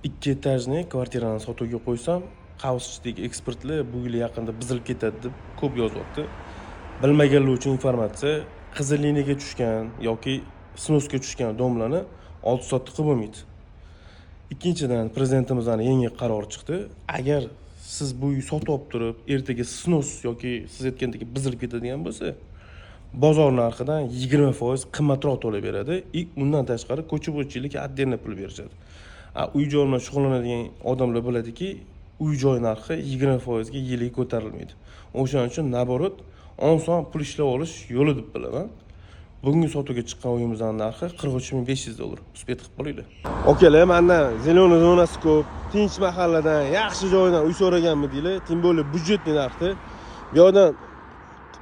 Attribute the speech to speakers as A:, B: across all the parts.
A: Ikki этажный kvartirani sotuvga qo'ysam, qavs ichidagi ekspertlar bu yil yaqinda buzilib ketadi deb ko'p yozyapti. Bilmaganlar uchun informatsiya: qizil liniyaga tushgan yoki снос ga tushgan дом larni oldi sotdi qilib bo'lmaydi. Ikkinchidan, prezidentimizni yangi qarori chiqdi. Agar siz bu uy sotib olib turib, ertaga снос yoki siz aytgandek buzilib ketadigan bo'lsa, bozor narxidan 20% qimmatroq to'lab beradi и undan tashqari ko'chib o'tishlikka отдельно pul berishadi. A uy joy bilan shug'ullanadigan odamlar biladiki, uy joy narxi 20%ga yiliga ko'tarilmaydi. O'shaning uchun, наоборот, oson pul ishlab olish yo'li deb bilaman. Bugungi sotuvga chiqqan uyimizni narxi 43 500 dollar. Успеть qilib qolinglar. Okalar, mandan зеленый zonasi ko'p, tinch mahalladan, yaxshi joydan uy so'raganmidinglar? Тем более бюджетный narxda. Bu yoqdan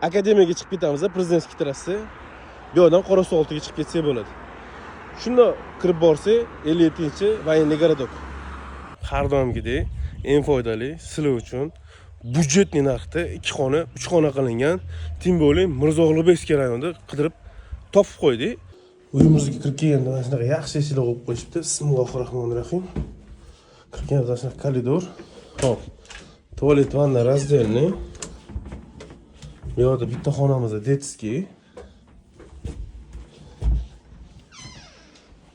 A: akademiyaga chiqib ketamiz, Президентский trassa. Bu yoqdan Qorasuv oltiga chiqib ketsak bo'ladi. Shunda kirib borsak, 57 военный городок. Har doimgidek eng foydali sizlar uchun бюджетный narxda ikki xona, uch xona qilingan, тем более Mirzo Ulug'bekskiy rayonida qidirib topib qo'ydik. Uyimizga kirib kelganda mana shunaqa yaxshi eshiklar qo'yib qo'yishibdi. Bismillohi rohmanir rohim. Kirib kelganda shunaqa koridor. Xo'p. Tualet, vanna раздельный. Bu yoqda bitta xonamizda детский.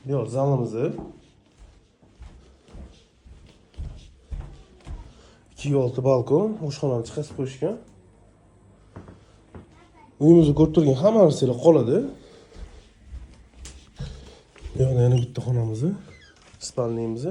A: Bu yoq zalimiz. 2,6 balkon, oshxonani chiqazib qo'yishgan. Uyimizda ko'rib turgan hamma narsalar qoladi. Bu yoqda yana bitta xonamiz, спальный miz.